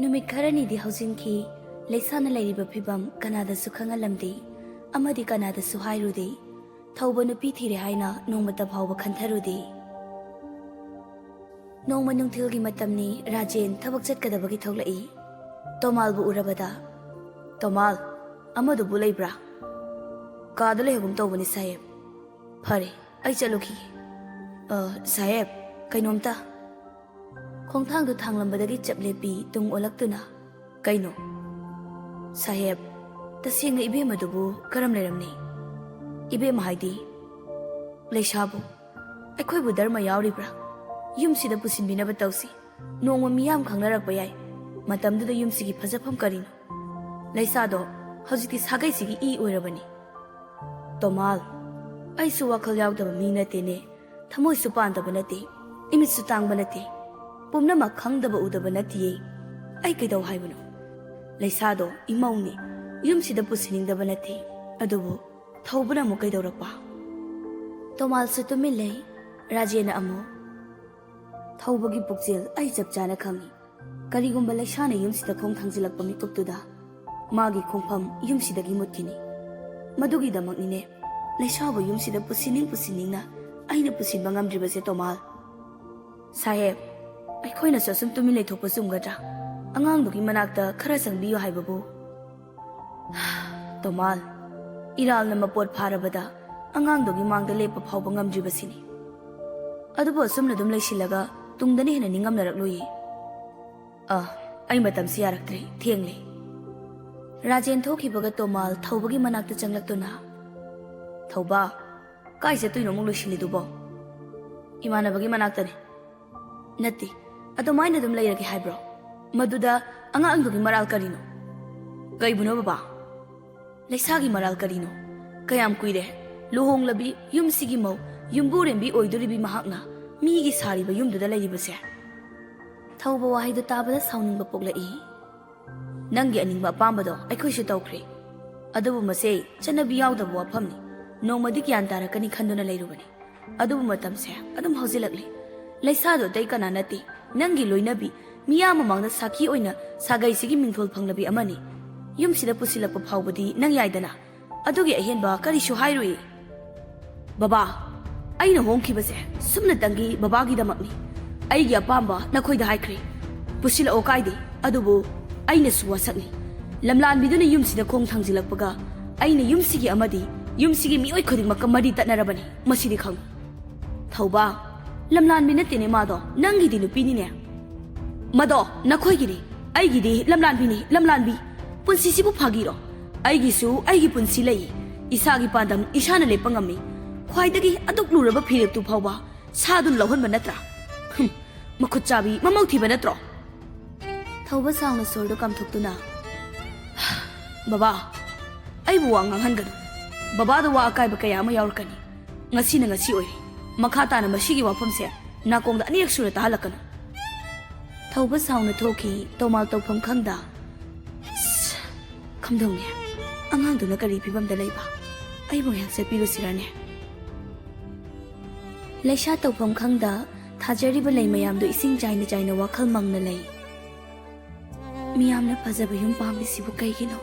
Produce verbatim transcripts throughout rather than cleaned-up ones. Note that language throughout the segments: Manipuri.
ꯅꯨꯃꯤꯠ ꯈꯔꯅꯤꯗꯤ ꯍꯧꯖꯤꯟꯈꯤ꯫ ꯂꯩꯁꯥꯅ ꯂꯩꯔꯤꯕ ꯐꯤꯕꯝ ꯀꯅꯥꯗꯁꯨ ꯈꯪꯍꯜꯂꯝꯗꯦ, ꯑꯃꯗꯤ ꯀꯅꯥꯗꯁꯨ ꯍꯥꯏꯔꯨꯗꯦ꯫ ꯊꯧꯕ ꯅꯨꯄꯤ ꯊꯤꯔꯦ ꯍꯥꯏꯅ ꯅꯣꯡꯃꯇ ꯐꯥꯎꯕ ꯈꯟꯊꯔꯨꯗꯦ꯫ ꯅꯣꯡꯃ ꯅꯨꯡꯊꯤꯜꯒꯤ ꯃꯇꯝꯅꯤ, ꯔꯥꯖꯦꯟ ꯊꯕꯛ ꯆꯠꯀꯗꯕꯒꯤ ꯊꯣꯛꯂꯛꯏ꯫ ꯇꯣꯃꯥꯜꯕꯨ ꯎꯔꯕꯗ, "ꯇꯣꯃꯥꯜ, ꯑꯃꯗꯨꯕꯨ ꯂꯩꯕ꯭ꯔꯥ? ꯀꯥꯗ ꯂꯩꯍꯧꯒꯨꯝ ꯇꯧꯕꯅꯤ, ꯁꯥꯍꯦꯕ꯫ ꯐꯔꯦ, ꯑꯩ ꯆꯠꯂꯨꯈꯤꯒꯦ꯫ ꯑ, ꯁꯥꯍꯦꯕ, ꯀꯩꯅꯣꯝꯇ꯫" ꯈꯣꯡꯊꯥꯡꯗꯨ ꯊꯥꯡꯂꯝꯕꯗꯒꯤ ꯆꯞ ꯂꯦꯞꯄꯤ, ꯇꯨꯡ ꯑꯣꯜꯂꯛꯇꯨꯅ, "ꯀꯩꯅꯣ?" "ꯁꯥꯍꯦꯕ, ꯇꯁꯦꯡꯅ ꯏꯕꯦꯝꯃꯗꯨꯕꯨ ꯀꯔꯝ ꯂꯩꯔꯝꯅꯤ?" "ꯏꯕꯦꯝꯃ ꯍꯥꯏꯗꯤ?" "ꯂꯩꯁꯥꯕꯨ꯫ ꯑꯩꯈꯣꯏꯕꯨ ꯙꯔꯃ ꯌꯥꯎꯔꯤꯕ꯭ꯔꯥ? ꯌꯨꯝꯁꯤꯗ ꯄꯨꯁꯤꯟꯕꯤꯅꯕ ꯇꯧꯁꯤ꯫ ꯅꯣꯡꯃ ꯃꯤꯌꯥꯝ ꯈꯪꯅꯔꯛꯄ ꯌꯥꯏ꯫ ꯃꯇꯝꯗꯨꯗ ꯌꯨꯝꯁꯤꯒꯤ ꯐꯖꯐꯝ ꯀꯔꯤꯅꯣ? ꯂꯩꯁꯥꯗꯣ ꯍꯧꯖꯤꯛꯇꯤ ꯁꯥꯒꯩꯁꯤꯒꯤ ꯏ ꯑꯣꯏꯔꯕꯅꯤ꯫" "ꯇꯣꯃꯥꯜ, ꯑꯩꯁꯨ ꯋꯥꯈꯜ ꯌꯥꯎꯗꯕ ꯃꯤ ꯅꯠꯇꯦꯅꯦ꯫ ꯊꯃꯣꯏꯁꯨ ꯄꯥꯟꯗꯕ ꯅꯠꯇꯦ, ꯏꯃꯤꯠꯁꯨ ꯇꯥꯡꯕ ꯅꯠꯇꯦ, ꯄꯨꯝꯅꯃꯛ ꯈꯪꯗꯕ ꯎꯗꯕ ꯅꯠꯇꯤꯌꯦ꯫ ꯑꯩ ꯀꯩꯗꯧ ꯍꯥꯏꯕꯅꯣ? ꯂꯩꯁꯥꯗꯣ ꯏꯃꯧꯅꯤ, ꯌꯨꯝꯁꯤꯗ ꯄꯨꯁꯤꯟꯅꯤꯡꯗꯕ ꯅꯠꯇꯦ꯫ ꯑꯗꯨꯕꯨ ꯊꯧꯕꯅ ꯑꯃꯨꯛ ꯀꯩꯗꯧꯔꯛꯄ?" ꯇꯣꯃꯥꯜꯁꯨ ꯇꯨꯃꯤꯟ ꯂꯩ꯫ ꯔꯥꯖꯦꯟꯅ ꯑꯃꯨꯛ, "ꯊꯧꯕꯒꯤ ꯄꯨꯛꯆꯦꯜ ꯑꯩ ꯆꯞ ꯆꯥꯅ ꯈꯪꯏ꯫ ꯀꯔꯤꯒꯨꯝꯕ ꯂꯩꯁꯥꯅ ꯌꯨꯝꯁꯤꯗ ꯈꯣꯡ ꯊꯥꯡꯖꯤꯜꯂꯛꯄ ꯃꯤꯀꯨꯞꯇꯨꯗ ꯃꯥꯒꯤ ꯈꯣꯡꯐꯝ ꯌꯨꯝꯁꯤꯗꯒꯤ ꯃꯨꯠꯈꯤꯅꯤ꯫ ꯃꯗꯨꯒꯤꯗꯃꯛꯅꯤꯅꯦ ꯂꯩꯁꯥꯕꯨ ꯌꯨꯝꯁꯤꯗ ꯄꯨꯁꯤꯟꯅꯤꯡ ꯄꯨꯁꯤꯟꯅꯤꯡꯅ ꯑꯩꯅ ꯄꯨꯁꯤꯟꯕ ꯉꯝꯗ꯭ꯔꯤꯕꯁꯦ, ꯇꯣꯃꯥꯜ꯫" "ꯁꯥꯍꯦꯕ, ꯑꯩꯈꯣꯏꯅꯁꯨ ꯑꯁꯨꯝ ꯇꯨꯃꯤꯟ ꯂꯩꯊꯣꯛꯄ ꯆꯨꯝꯒꯗ꯭ꯔꯥ? ꯑꯉꯥꯡꯗꯨꯒꯤ ꯃꯅꯥꯛꯇ ꯈꯔ ꯆꯪꯕꯤꯌꯨ ꯍꯥꯏꯕꯕꯨ?" "ꯇꯣꯃꯥꯜ, ꯏꯔꯥꯜꯅ ꯃꯄꯣꯠ ꯐꯥꯔꯕꯗ ꯑꯉꯥꯡꯗꯨꯒꯤ ꯃꯥꯡꯗ ꯂꯦꯞꯄ ꯐꯥꯎꯕ ꯉꯝꯗ꯭ꯔꯤꯕꯁꯤꯅꯤ꯫ ꯑꯗꯨꯕꯨ ꯑꯁꯨꯝꯅ ꯑꯗꯨꯝ ꯂꯩꯁꯤꯜꯂꯒ ꯇꯨꯡꯗꯅ ꯍꯦꯟꯅ ꯅꯤꯡꯉꯝꯅꯔꯛꯂꯣꯏꯌꯦ꯫ ꯑ, ꯑꯩ ꯃꯇꯝꯁꯤ ꯌꯥꯔꯛꯇ꯭ꯔꯦ, ꯊꯦꯡꯂꯦ꯫" ꯔꯥꯖꯦꯟ ꯊꯣꯛꯈꯤꯕꯒ ꯇꯣꯃꯥꯜ ꯊꯧꯕꯒꯤ ꯃꯅꯥꯛꯇ ꯆꯪꯂꯛꯇꯨꯅ, "ꯊꯧꯕ, ꯀꯥꯏ ꯆꯠꯇꯣꯏꯅꯣ ꯑꯃꯨꯛ ꯂꯣꯏꯁꯤꯜꯂꯤꯗꯨꯕꯣ?" "ꯏꯃꯥꯟꯅꯕꯒꯤ ꯃꯅꯥꯛꯇꯅꯦ꯫" "ꯅꯠꯇꯦ, ꯑꯗꯨꯃꯥꯏꯅ ꯑꯗꯨꯝ ꯂꯩꯔꯒꯦ ꯍꯥꯏꯕ꯭ꯔꯣ? ꯃꯗꯨꯗ ꯑꯉꯥꯡꯗꯨꯒꯤ ꯃꯔꯥꯜ ꯀꯔꯤꯅꯣ?" "ꯀꯩꯕꯨꯅꯣ ꯕꯕꯥ? ꯂꯩꯁꯥꯒꯤ ꯃꯔꯥꯜ ꯀꯔꯤꯅꯣ? ꯀꯌꯥꯝ ꯀꯨꯏꯔꯦ ꯂꯨꯍꯣꯡꯂꯕꯤ ꯌꯨꯝꯁꯤꯒꯤ ꯃꯧ, ꯌꯨꯝꯕꯨꯔꯦꯝꯕꯤ ꯑꯣꯏꯗꯣꯔꯤꯕꯤ ꯃꯍꯥꯛꯅ ꯃꯤꯒꯤ ꯁꯥꯔꯤꯕ ꯌꯨꯝꯗꯨꯗ ꯂꯩꯔꯤꯕꯁꯦ?" ꯊꯧꯕ ꯋꯥꯍꯩꯗꯨ ꯇꯥꯕꯗ ꯁꯥꯎꯅꯤꯡꯕ ꯄꯣꯛꯂꯛꯏ꯫ "ꯅꯪꯒꯤ ꯑꯅꯤꯡꯕ ꯑꯄꯥꯝꯕꯗꯣ ꯑꯩꯈꯣꯏꯁꯨ ꯇꯧꯈ꯭ꯔꯦ꯫ ꯑꯗꯨꯕꯨ ꯃꯁꯦ ꯆꯠꯅꯕꯤ ꯌꯥꯎꯗꯕ ꯋꯥꯐꯝꯅꯤ꯫ ꯅꯣꯡꯃꯗꯤ ꯒ꯭ꯌꯥꯟ ꯇꯥꯔꯛꯀꯅꯤ ꯈꯟꯗꯨꯅ ꯂꯩꯔꯨꯕꯅꯤ꯫ ꯑꯗꯨꯕꯨ ꯃꯇꯝꯁꯦ ꯑꯗꯨꯝ ꯍꯧꯖꯤꯜꯂꯛꯂꯤ꯫ ꯂꯩꯁꯥꯗꯣ ꯑꯇꯩ ꯀꯅꯥ ꯅꯠꯇꯦ, ꯅꯪꯒꯤ ꯂꯣꯏꯅꯕꯤ, ꯃꯤꯌꯥꯝ ꯃꯃꯥꯡꯗ ꯁꯥꯈꯤ ꯑꯣꯏꯅ ꯁꯥꯒꯩꯁꯤꯒꯤ ꯃꯤꯡꯊꯣꯜ ꯐꯪꯂꯕꯤ ꯑꯃꯅꯤ꯫ ꯌꯨꯝꯁꯤꯗ ꯄꯨꯁꯤꯜꯂꯛꯄ ꯐꯥꯎꯕꯗꯤ ꯅꯪ ꯌꯥꯏꯗꯅ꯫ ꯑꯗꯨꯒꯤ ꯑꯍꯦꯟꯕ ꯀꯔꯤꯁꯨ ꯍꯥꯏꯔꯨꯏ꯫ ꯕꯕꯥ, ꯑꯩꯅ ꯍꯣꯡꯈꯤꯕꯁꯦ ꯁꯨꯞꯅꯇꯪꯒꯤ ꯕꯕꯥꯒꯤꯗꯃꯛꯅꯤ꯫ ꯑꯩꯒꯤ ꯑꯄꯥꯝꯕ ꯅꯈꯣꯏꯗ ꯍꯥꯏꯈ꯭ꯔꯦ꯫ ꯄꯨꯁꯤꯜꯂꯛꯑꯣ ꯀꯥꯏꯗꯦ, ꯑꯗꯨꯕꯨ ꯑꯩꯅꯁꯨ ꯋꯥꯁꯛꯅꯤ꯫ ꯂꯝꯂꯥꯟꯕꯤꯗꯨꯅ ꯌꯨꯝꯁꯤꯗ ꯈꯣꯡ ꯊꯥꯡꯖꯤꯜꯂꯛꯄꯒ ꯑꯩꯅ ꯌꯨꯝꯁꯤꯒꯤ ꯑꯃꯗꯤ ꯌꯨꯝꯁꯤꯒꯤ ꯃꯤꯑꯣꯏ ꯈꯨꯗꯤꯡꯃꯛꯀ ꯃꯔꯤ ꯇꯠꯅꯔꯕꯅꯤ, ꯃꯁꯤꯗꯤ ꯈꯪꯉꯨ꯫ ꯊꯧꯕ, ꯂꯝꯂꯥꯟꯕꯤ ꯅꯠꯇꯦꯅꯦ ꯃꯥꯗꯣ, ꯅꯪꯒꯤꯗꯤ ꯅꯨꯄꯤꯅꯤꯅꯦ꯫ ꯃꯗꯣ ꯅꯈꯣꯏꯒꯤꯅꯤ, ꯑꯩꯒꯤꯗꯤ ꯂꯝꯂꯥꯟꯕꯤꯅꯤ, ꯂꯝꯂꯥꯟꯕꯤ꯫ ꯄꯨꯟꯁꯤꯁꯤꯕꯨ ꯐꯥꯒꯤꯔꯣ? ꯑꯩꯒꯤꯁꯨ ꯑꯩꯒꯤ ꯄꯨꯟꯁꯤ ꯂꯩ꯫ ꯏꯁꯥꯒꯤ ꯄꯥꯟꯗꯝ ꯏꯁꯥꯅ ꯂꯦꯞꯄ ꯉꯝꯃꯤ꯫ ꯈ꯭ꯋꯥꯏꯗꯒꯤ ꯑꯗꯨꯛ ꯂꯨꯔꯕ ꯐꯤꯔꯦꯞꯇꯨ ꯐꯥꯎꯕ ꯁꯥꯗꯨꯅ ꯂꯧꯍꯟꯕ ꯅꯠꯇ꯭ꯔꯥ? ꯍꯨꯝ, ꯃꯈꯨꯠ ꯆꯥꯕꯤ, ꯃꯃꯧ ꯊꯤꯕ ꯅꯠꯇ꯭ꯔꯣ? ꯊꯧꯕ ꯁꯥꯎꯅ ꯁꯣꯔꯗꯨ ꯀꯥꯝꯊꯣꯛꯇꯨꯅ, "ꯕꯕꯥ, ꯑꯩꯕꯨ ꯋꯥ ꯉꯥꯡꯍꯟꯒꯅꯨ꯫ ꯕꯕꯥꯗ ꯋꯥ ꯑꯀꯥꯏꯕ ꯀꯌꯥ ꯑꯃ ꯌꯥꯎꯔꯛꯀꯅꯤ꯫ ꯉꯁꯤꯅ ꯉꯁꯤ ꯑꯣꯏꯔꯦ꯫ ꯃꯈꯥ ꯇꯥꯅ ꯃꯁꯤꯒꯤ ꯋꯥꯐꯝꯁꯦ ꯅꯥꯀꯣꯡꯗ ꯑꯅꯤꯔꯛ ꯁꯨꯅ ꯇꯥꯍꯜꯂꯛꯀꯅꯨ꯫" ꯊꯧꯕ ꯁꯥꯎꯅ ꯊꯣꯛꯈꯤ, ꯇꯣꯃꯥꯜ ꯇꯧꯐꯝ ꯈꯪꯗ꯫ "ꯁ, ꯀꯝꯗꯧꯅꯤ? ꯑꯉꯥꯡꯗꯨꯅ ꯀꯔꯤ ꯐꯤꯕꯝꯗ ꯂꯩꯕ? ꯑꯩꯕꯨ ꯉꯥꯏꯍꯥꯛ ꯆꯠꯄꯤꯔꯨꯁꯤꯔꯅꯦ?" ꯂꯩꯁꯥ ꯇꯧꯐꯝ ꯈꯪꯗ ꯊꯥꯖꯔꯤꯕ ꯂꯩ ꯃꯌꯥꯝꯗꯨ ꯏꯁꯤꯡ ꯆꯥꯏꯅ ꯆꯥꯏꯅ ꯋꯥꯈꯜ ꯃꯪꯅ ꯂꯩ꯫ ꯃꯤꯌꯥꯝꯅ ꯐꯖꯕ ꯌꯨꯝ ꯄꯥꯝꯂꯤꯁꯤꯕꯨ ꯀꯩꯒꯤꯅꯣ?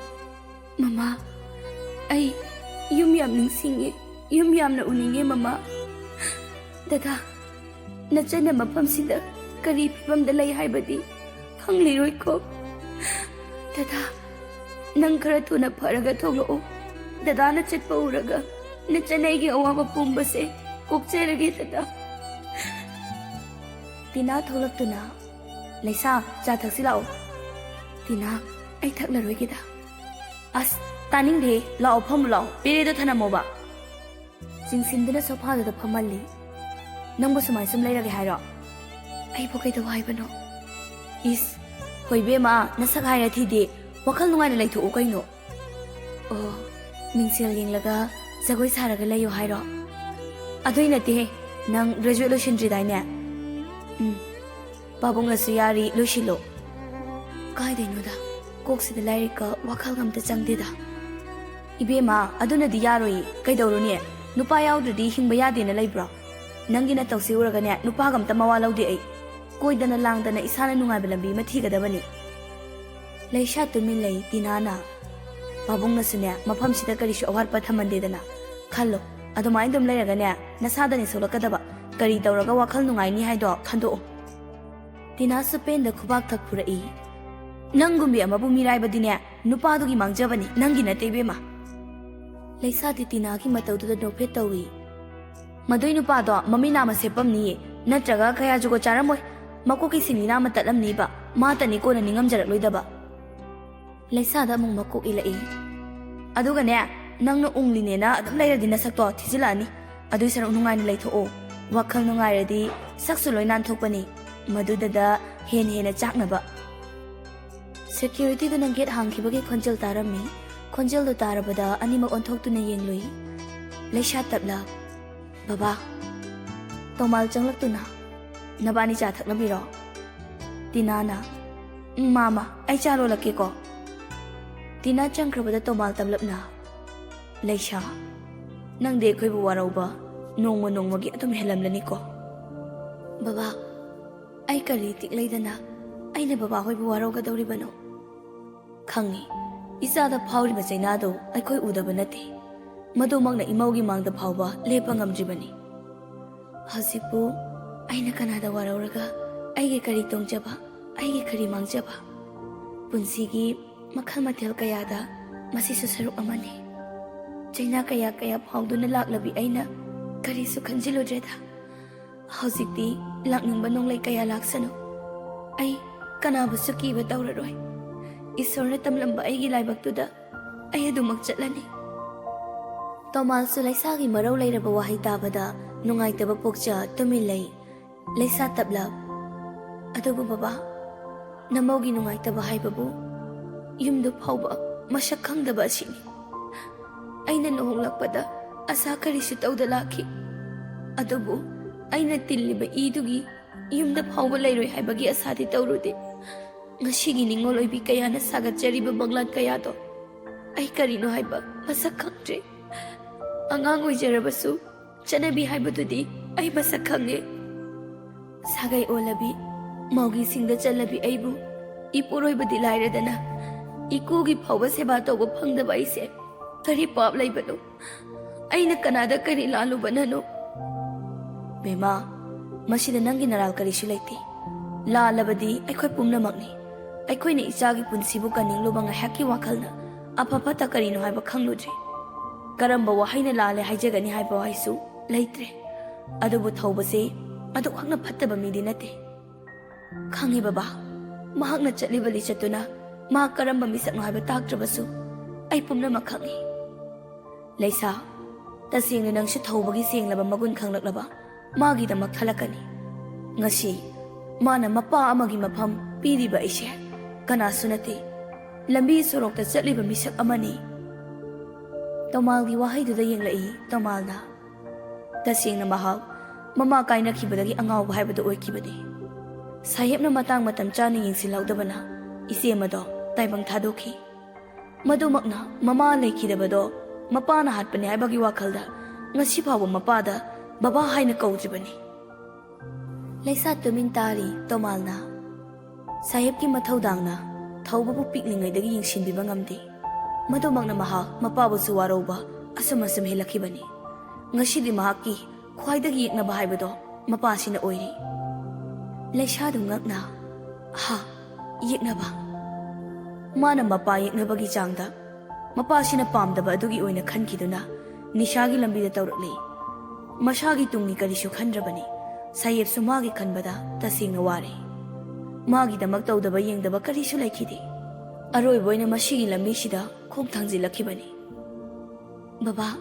ꯃꯃꯥ, ꯑꯩ ꯌꯨꯝ ꯌꯥꯝ ꯅꯤꯡꯁꯤꯡꯉꯦ, ꯌꯨꯝ ꯌꯥꯝꯅ ꯎꯅꯤꯡꯉꯦ ꯃꯃꯥ꯫ ꯗꯗꯥ, ꯅꯆꯟꯅ ꯃꯐꯝꯁꯤꯗ ꯀꯔꯤ ꯐꯤꯕꯝꯗ ꯂꯩ ꯍꯥꯏꯕꯗꯤ ꯈꯪꯂꯤꯔꯣꯏꯀꯣ꯫ ꯗꯗꯥ, ꯅꯪ ꯈꯔ ꯊꯨꯅ ꯐꯔꯒ ꯊꯣꯛꯂꯛꯑꯣ꯫ ꯗꯗꯥꯅ ꯆꯠꯄ ꯎꯔꯒ ꯅꯆꯟ ꯑꯩꯒꯤ ꯑꯋꯥꯕ ꯄꯨꯝꯕꯁꯦ ꯀꯣꯛꯆꯔꯒꯦ ꯗꯗꯥ꯫ ꯇꯤꯅꯥ ꯊꯣꯛꯂꯛꯇꯨꯅ, "ꯂꯩꯁꯥ, ꯆꯥ ꯊꯛꯁꯤ ꯂꯥꯛꯑꯣ꯫" "ꯇꯤꯅꯥ, ꯑꯩ ꯊꯛꯂꯔꯣꯏꯒꯦꯗ꯫" "ꯑꯁ, ꯇꯥꯅꯤꯡꯗꯦ, ꯂꯥꯛꯑꯣ ꯐꯝꯃꯨ ꯂꯥꯛꯑꯣ, ꯄꯦꯔꯦꯗꯣ ꯊꯅꯝꯃꯣꯕ꯫" ꯆꯤꯡꯁꯤꯟꯗꯨꯅ ꯁꯣꯐꯥꯗꯨꯗ ꯐꯝꯍꯜꯂꯤ꯫ "ꯅꯪꯕꯨ ꯁꯨꯃꯥꯏ ꯁꯨꯝ ꯂꯩꯔꯒꯦ ꯍꯥꯏꯔꯣ?" "ꯑꯩꯕꯨ ꯀꯩꯗꯧ ꯍꯥꯏꯕꯅꯣ?" "ꯏꯁ, ꯍꯣꯏ ꯏꯕꯦꯝꯃ, ꯅꯁꯛ ꯍꯥꯏꯔ ꯊꯤꯗꯦ, ꯋꯥꯈꯜ ꯅꯨꯡꯉꯥꯏꯅ ꯂꯩꯊꯣꯛꯎ ꯀꯩꯅꯣ꯫" "ꯑꯣ, ꯃꯤꯡꯁꯦꯜ ꯌꯦꯡꯂꯒ ꯖꯒꯣꯏ ꯁꯥꯔꯒ ꯂꯩꯌꯣ ꯍꯥꯏꯔꯣ?" "ꯑꯗꯨꯏ ꯅꯠꯇꯦꯍꯦ, ꯅꯪ ꯒ꯭ꯔꯦꯖꯨꯑꯦꯠ ꯂꯣꯏꯁꯤꯟꯗ꯭ꯔꯤꯗꯥꯏꯅꯦ?" "ꯎꯝ, ꯄꯥꯕꯨꯡꯅꯁꯨ ꯌꯥꯔꯤ, ꯂꯣꯏꯁꯤꯜꯂꯣ꯫" "ꯀꯥꯏꯗꯩꯅꯣꯗ, ꯀꯣꯛꯁꯤꯗ ꯂꯥꯏꯔꯤꯛꯀ ꯋꯥꯈꯜꯒ ꯑꯝꯇ ꯆꯪꯗꯦꯗ꯫" "ꯏꯕꯦꯝꯃ, ꯑꯗꯨꯅꯗꯤ ꯌꯥꯔꯣꯏꯌꯦ꯫ ꯀꯩꯗꯧꯔꯨꯅꯤ? ꯅꯨꯄꯥ ꯌꯥꯎꯗ꯭ꯔꯗꯤ ꯍꯤꯡꯕ ꯌꯥꯗꯦꯅ ꯂꯩꯕ꯭ꯔꯣ? ꯅꯪꯒꯤ ꯅꯇꯧꯁꯦ ꯎꯔꯒꯅꯦ, ꯅꯨꯄꯥꯒ ꯑꯝꯇ ꯃꯋꯥ ꯂꯧꯗꯦ ꯑꯩ꯫" ꯀꯣꯏꯗꯅ ꯂꯥꯡꯗꯅ ꯏꯁꯥꯅ ꯅꯨꯡꯉꯥꯏꯕ ꯂꯝꯕꯤ ꯑꯃ ꯊꯤꯒꯗꯕꯅꯤ꯫ ꯂꯩꯁꯥ ꯇꯨꯃꯤꯟ ꯂꯩ꯫ ꯇꯤꯅꯥꯅ, "ꯄꯥꯕꯨꯡꯅꯁꯨꯅꯦ, ꯃꯐꯝꯁꯤꯗ ꯀꯔꯤꯁꯨ ꯑꯋꯥꯠꯄ ꯊꯝꯍꯟꯗꯦꯗꯅ꯫ ꯈꯜꯂꯣ, ꯑꯗꯨꯃꯥꯏꯅ ꯑꯗꯨꯝ ꯂꯩꯔꯒꯅꯦ, ꯅꯁꯥꯗꯅꯦ ꯁꯣꯛꯂꯛꯀꯗꯕ꯫ ꯀꯔꯤ ꯇꯧꯔꯒ ꯋꯥꯈꯜ ꯅꯨꯡꯉꯥꯏꯅꯤ ꯍꯥꯏꯗꯣ ꯈꯟꯗꯣꯛꯑꯣ꯫" ꯇꯤꯅꯥꯁꯨ ꯄꯦꯟꯗ ꯈꯨꯕꯥꯛ ꯊꯛ ꯐꯨꯔꯛꯏ꯫ "ꯅꯪꯒꯨꯝꯕꯤ ꯑꯃꯕꯨ ꯃꯤꯔꯥꯏꯕꯗꯤꯅꯦ, ꯅꯨꯄꯥꯗꯨꯒꯤ ꯃꯥꯡꯖꯕꯅꯤ, ꯅꯪꯒꯤ ꯅꯠꯇꯦ ꯏꯕꯦꯝꯃ꯫" ꯂꯩꯁꯥꯗꯤ ꯇꯤꯅꯥꯒꯤ ꯃꯇꯧꯗꯨꯗ ꯅꯣꯛꯐꯦꯠ ꯇꯧꯏ꯫ "ꯃꯗꯨꯏ ꯅꯨꯄꯥꯗꯣ ꯃꯃꯤꯠ ꯅꯥ ꯃꯁꯦꯞꯄꯝꯅꯤꯌꯦ, ꯅꯠꯇ꯭ꯔꯒ ꯀꯌꯥ ꯖꯨꯒꯣꯠ ꯆꯥꯔꯝꯃꯣꯏ꯫ ꯃꯀꯣꯛꯀꯤ ꯁꯤꯡꯂꯤ ꯅꯥꯝꯃ ꯇꯠꯂꯝꯅꯤꯕ, ꯃꯥꯇꯅꯤ ꯀꯣꯟꯅ ꯅꯤꯡꯉꯝꯖꯔꯛꯂꯣꯏꯗꯕ꯫" ꯂꯩꯁꯥꯗ ꯑꯃꯨꯛ ꯃꯀꯣꯛ ꯏꯜꯂꯛꯏ꯫ "ꯑꯗꯨꯒꯅꯦ, ꯅꯪꯅ ꯎꯪꯂꯤꯅꯦꯅ ꯑꯗꯨꯝ ꯂꯩꯔꯗꯤ ꯅꯁꯛꯇꯣ ꯊꯤꯖꯤꯜꯂꯛꯑꯅꯤ꯫ ꯑꯗꯨꯏ ꯁꯔꯨꯛ ꯅꯨꯡꯉꯥꯏꯅ ꯂꯩꯊꯣꯛꯑꯣ꯫ ꯋꯥꯈꯜ ꯅꯨꯡꯉꯥꯏꯔꯗꯤ ꯁꯛꯁꯨ ꯂꯣꯏ ꯅꯥꯟꯊꯣꯛꯄꯅꯤ꯫ ꯃꯗꯨꯗꯗ ꯍꯦꯟꯅ ꯍꯦꯟꯅ ꯆꯥꯛꯅꯕ꯫" ꯁꯦꯀ꯭ꯌꯨꯔꯤꯇꯤꯗꯨꯅ ꯒꯦꯠ ꯍꯥꯡꯈꯤꯕꯒꯤ ꯈꯣꯟꯖꯦꯜ ꯇꯥꯔꯝꯃꯤ꯫ ꯈꯣꯟꯖꯦꯜꯗꯨ ꯇꯥꯔꯕꯗ ꯑꯅꯤꯃꯛ ꯑꯣꯟꯊꯣꯛꯇꯨꯅ ꯌꯦꯡꯂꯨꯏ꯫ ꯂꯩꯁꯥ ꯇꯞꯂ, "ꯕꯕꯥ꯫" ꯇꯣꯃꯥꯜ ꯆꯪꯂꯛꯇꯨꯅ, "ꯅꯕꯥꯅꯤ ꯆꯥ ꯊꯛꯂꯝꯃꯤꯔꯣ?" ꯇꯤꯅꯥꯅ, "ꯎꯝ, ꯃꯥꯃ, ꯑꯩ ꯆꯥ ꯂꯣꯜꯂꯛꯀꯦꯀꯣ꯫" ꯇꯤꯅꯥ ꯆꯪꯈ꯭ꯔꯕꯗ ꯇꯣꯃꯥꯜ ꯇꯞꯂꯞꯅ, "ꯂꯩꯁꯥ, ꯅꯪꯗꯤ ꯑꯩꯈꯣꯏꯕꯨ ꯋꯥꯔꯧꯕ ꯅꯣꯡꯃ ꯅꯣꯡꯃꯒꯤ ꯑꯗꯨꯝ ꯍꯦꯜꯂꯝꯂꯅꯤꯀꯣ꯫" "ꯕꯕꯥ, ꯑꯩ ꯀꯔꯤ ꯏꯇꯤꯛ ꯂꯩꯗꯅ ꯑꯩꯅ ꯕꯕꯥ ꯍꯣꯏꯕꯨ ꯋꯥꯔꯧꯒꯗꯧꯔꯤꯕꯅꯣ? ꯈꯪꯉꯤ, ꯏꯆꯥꯗ ꯐꯥꯎꯔꯤꯕ ꯆꯩꯅꯥꯗꯣ ꯑꯩꯈꯣꯏ ꯎꯗꯕ ꯅꯠꯇꯦ꯫ ꯃꯗꯨꯃꯛꯅ ꯏꯃꯧꯒꯤ ꯃꯥꯡꯗ ꯐꯥꯎꯕ ꯂꯦꯞꯄ ꯉꯝꯗ꯭ꯔꯤꯕꯅꯤ꯫ ꯍꯧꯖꯤꯛꯄꯨ ꯑꯩꯅ ꯀꯅꯥꯗ ꯋꯥꯔꯧꯔꯒ ꯑꯩꯒꯤ ꯀꯔꯤ ꯇꯣꯡꯖꯕ, ꯑꯩꯒꯤ ꯀꯔꯤ ꯃꯥꯡꯖꯕ? ꯄꯨꯟꯁꯤꯒꯤ ꯃꯈꯜ ꯃꯊꯦꯜ ꯀꯌꯥꯗ ꯃꯁꯤꯁꯨ ꯁꯔꯨꯛ ꯑꯃꯅꯤ꯫ ꯆꯩꯅꯥ ꯀꯌꯥ ꯀꯌꯥ ꯐꯥꯎꯗꯨꯅ ꯂꯥꯛꯂꯕꯤ ꯑꯩꯅ ꯀꯔꯤꯁꯨ ꯈꯟꯖꯤꯜꯂꯨꯗ꯭ꯔꯦꯗ꯫ ꯍꯧꯖꯤꯛꯇꯤ ꯂꯥꯛꯅꯤꯡꯕ ꯅꯣꯡꯂꯩ ꯀꯌꯥ ꯂꯥꯛꯁꯅꯨ꯫ ꯑꯩ ꯀꯅꯥꯕꯨꯁꯨ ꯀꯤꯕ ꯇꯧꯔꯔꯣꯏ꯫ ꯏꯁꯣꯔꯅ ꯇꯝꯂꯝꯕ ꯑꯩꯒꯤ ꯂꯥꯏꯕꯛꯇꯨꯗ ꯑꯩ ꯑꯗꯨꯃꯛ ꯆꯠꯂꯅꯤ꯫" ꯇꯣꯃꯥꯜꯁꯨ ꯂꯩꯁꯥꯒꯤ ꯃꯔꯧ ꯂꯩꯔꯕ ꯋꯥꯍꯩ ꯇꯥꯕꯗ ꯅꯨꯡꯉꯥꯏꯇꯕ ꯄꯣꯛꯆ ꯇꯨꯃꯤꯟ ꯂꯩ꯫ ꯂꯩꯁꯥ ꯇꯞꯂꯞ, "ꯑꯗꯨꯕꯨ ꯕꯕꯥ, ꯅꯃꯧꯒꯤ ꯅꯨꯡꯉꯥꯏꯇꯕ ꯍꯥꯏꯕꯕꯨ ꯌꯨꯝꯗ ꯐꯥꯎꯕ ꯃꯁꯛ ꯈꯪꯗꯕ ꯑꯁꯤꯅꯤ꯫ ꯑꯩꯅ ꯂꯨꯍꯣꯡꯂꯛꯄꯗ ꯑꯁꯥ ꯀꯔꯤꯁꯨ ꯇꯧꯗ ꯂꯥꯛꯈꯤ꯫ ꯑꯗꯨꯕꯨ ꯑꯩꯅ ꯇꯤꯜꯂꯤꯕ ꯏꯗꯨꯒꯤ ꯌꯨꯝꯗ ꯐꯥꯎꯕ ꯂꯩꯔꯣꯏ ꯍꯥꯏꯕꯒꯤ ꯑꯁꯥꯗꯤ ꯇꯧꯔꯨꯗꯦ꯫ ꯉꯁꯤꯒꯤ ꯅꯤꯡꯉꯣꯜ ꯑꯣꯏꯕꯤ ꯀꯌꯥꯅ ꯁꯥꯒꯠꯆꯔꯤꯕ ꯃꯪꯂꯥꯟ ꯀꯌꯥꯗꯣ ꯑꯩ ꯀꯔꯤꯅꯣ ꯍꯥꯏꯕ ꯃꯁꯛ ꯈꯪꯗ꯭ꯔꯦ꯫ ꯑꯉꯥꯡ ꯑꯣꯏꯖꯔꯕꯁꯨ ꯆꯠꯅꯕꯤ ꯍꯥꯏꯕꯗꯨꯗꯤ ꯑꯩ ꯃꯁꯛ ꯈꯪꯉꯦ꯫" ꯁꯥꯒꯩ ꯑꯣꯜꯂꯕꯤ, ꯃꯧꯒꯤ ꯁꯤꯡꯗ ꯆꯜꯂꯕꯤ ꯑꯩꯕꯨ ꯏꯄꯨꯔꯣꯏꯕꯗꯤ ꯂꯥꯏꯔꯗꯅ, ꯏꯀꯨꯒꯤ ꯐꯥꯎꯕ ꯁꯦꯕꯥ ꯇꯧꯕ ꯐꯪꯗꯕ ꯑꯩꯁꯦ ꯀꯔꯤ ꯄꯥꯞ ꯂꯩꯕꯅꯣ? ꯑꯩꯅ ꯀꯅꯥꯗ ꯀꯔꯤ ꯂꯥꯜꯂꯨꯕꯅꯅꯣ? ꯕꯦꯝꯃ, ꯃꯁꯤꯗ ꯅꯪꯒꯤ ꯅꯔꯥꯜ ꯀꯔꯤꯁꯨ ꯂꯩꯇꯦ꯫ ꯂꯥꯜꯂꯕꯗꯤ ꯑꯩꯈꯣꯏ ꯄꯨꯝꯅꯃꯛꯅꯤ꯫ ꯑꯩꯈꯣꯏꯅ ꯏꯆꯥꯒꯤ ꯄꯨꯟꯁꯤꯕꯨ ꯀꯟꯅꯤꯡꯂꯨꯕ ꯉꯥꯏꯍꯥꯛꯀꯤ ꯋꯥꯈꯜꯅ ꯑꯐ ꯐꯠꯇ ꯀꯔꯤꯅꯣ ꯍꯥꯏꯕ ꯈꯪꯂꯨꯗ꯭ꯔꯤ꯫ ꯀꯔꯝꯕ ꯋꯥꯍꯩꯅ ꯂꯥꯜꯂꯦ ꯍꯥꯏꯖꯒꯅꯤ ꯍꯥꯏꯕ ꯋꯥꯍꯩꯁꯨ ꯂꯩꯇ꯭ꯔꯦ꯫ ꯑꯗꯨꯕꯨ ꯊꯧꯕꯁꯦ ꯑꯗꯨꯛꯃꯛꯅ ꯐꯠꯇꯕ ꯃꯤꯗꯤ ꯅꯠꯇꯦ꯫ ꯈꯪꯉꯤ ꯕꯕꯥ, ꯃꯍꯥꯛꯅ ꯆꯠꯂꯤꯕ ꯂꯤꯆꯠꯇꯨꯅ ꯃꯍꯥꯛ ꯀꯔꯝꯕ ꯃꯤꯁꯛꯅꯣ ꯍꯥꯏꯕ ꯇꯥꯛꯇ꯭ꯔꯕꯁꯨ ꯑꯩ ꯄꯨꯝꯅꯃꯛ ꯈꯪꯉꯤ꯫ ꯂꯩꯁꯥ, ꯇꯁꯦꯡꯅ ꯅꯪꯁꯨ ꯊꯧꯕꯒꯤ ꯁꯦꯡꯂꯕ ꯃꯒꯨꯟ ꯈꯪꯂꯛꯂꯕ ꯃꯥꯒꯤꯗꯃꯛ ꯊꯥꯂꯛꯀꯅꯤ꯫ ꯉꯁꯤ ꯃꯥꯅ ꯃꯄꯥ ꯑꯃꯒꯤ ꯃꯐꯝ ꯄꯤꯔꯤꯕ ꯑꯩꯁꯦ ꯀꯅꯥꯁꯨ ꯅꯠꯇꯦ, ꯂꯝꯕꯤ ꯁꯣꯔꯣꯛꯇ ꯆꯠꯂꯤꯕ ꯃꯤꯁꯛ ꯑꯃꯅꯤ꯫ ꯇꯣꯃꯥꯜꯒꯤ ꯋꯥꯍꯩꯗꯨꯗ ꯌꯦꯡꯂꯛꯏ ꯇꯣꯃꯥꯜꯅ꯫ ꯇꯁꯦꯡꯅ ꯃꯍꯥꯛ ꯃꯃꯥ ꯀꯥꯏꯅꯈꯤꯕꯗꯒꯤ ꯑꯉꯥꯎꯕ ꯍꯥꯏꯕꯗꯨ ꯑꯣꯏꯈꯤꯕꯅꯤ꯫ ꯁꯥꯍꯦꯕꯅ ꯃꯇꯥꯡ ꯃꯇꯝ ꯆꯥꯅ ꯌꯦꯡꯁꯤꯜꯍꯧꯗꯕꯅ ꯏꯆꯦ ꯑꯃꯗꯣ ꯇꯥꯏꯕꯪ ꯊꯥꯗꯣꯛꯈꯤ꯫ ꯃꯗꯨꯃꯛꯅ ꯃꯃꯥ ꯂꯩꯈꯤꯗꯕꯗꯣ ꯃꯄꯥꯅ ꯍꯥꯠꯄꯅꯤ ꯍꯥꯏꯕꯒꯤ ꯋꯥꯈꯜꯗ ꯉꯁꯤ ꯐꯥꯎꯕ ꯃꯄꯥꯗ ꯕꯕꯥ ꯍꯥꯏꯅ ꯀꯧꯗ꯭ꯔꯤꯕꯅꯤ꯫ ꯂꯩꯁꯥ ꯇꯨꯃꯤꯟ ꯇꯥꯔꯤ ꯇꯣꯃꯥꯜꯅ꯫ ꯁꯥꯍꯦꯕꯀꯤ ꯃꯊꯧꯗꯥꯡꯅ ꯊꯧꯕꯕꯨ ꯄꯤꯛꯂꯤꯉꯩꯗꯒꯤ ꯌꯦꯡꯁꯤꯟꯕꯤꯕ ꯉꯝꯗꯦ꯫ ꯃꯗꯨꯃꯛꯅ ꯃꯍꯥꯛ ꯃꯄꯥꯕꯨꯁꯨ ꯋꯥꯔꯧꯕ ꯑꯁꯨꯝ ꯑꯁꯨꯝ ꯍꯦꯜꯂꯛꯈꯤꯕꯅꯤ꯫ ꯉꯁꯤꯗꯤ ꯃꯍꯥꯛꯀꯤ ꯈ꯭ꯋꯥꯏꯗꯒꯤ ꯌꯦꯛꯅꯕ ꯍꯥꯏꯕꯗꯣ ꯃꯄꯥꯁꯤꯅ ꯑꯣꯏꯔꯤ꯫ ꯂꯩꯁꯥꯗꯨ ꯉꯛꯅ, "ꯍꯥ, ꯌꯦꯛꯅꯕ?" ꯃꯥꯅ ꯃꯄꯥ ꯌꯦꯛꯅꯕꯒꯤ ꯆꯥꯡꯗ ꯃꯄꯥꯁꯤꯅ ꯄꯥꯝꯗꯕ ꯑꯗꯨꯒꯤ ꯑꯣꯏꯅ ꯈꯟꯈꯤꯗꯨꯅ ꯅꯤꯁꯥꯒꯤ ꯂꯝꯕꯤꯗ ꯇꯧꯔꯛꯂꯤ꯫ ꯃꯁꯥꯒꯤ ꯇꯨꯡꯒꯤ ꯀꯔꯤꯁꯨ ꯈꯟꯗ꯭ꯔꯕꯅꯤ꯫ ꯁꯥꯍꯦꯕꯁꯨ ꯃꯥꯒꯤ ꯈꯟꯕꯗ ꯇꯁꯦꯡꯅ ꯋꯥꯔꯦ꯫ ꯃꯥꯒꯤꯗꯃꯛ ꯇꯧꯗꯕ ꯌꯦꯡꯗꯕ ꯀꯔꯤꯁꯨ ꯂꯩꯈꯤꯗꯦ꯫ ꯑꯔꯣꯏꯕ ꯑꯣꯏꯅ ꯃꯁꯤꯒꯤ ꯂꯝꯕꯤꯁꯤꯗ ꯈꯣꯡ ꯊꯥꯡꯖꯤꯜꯂꯛꯈꯤꯕꯅꯤ꯫ "ꯕꯕꯥ,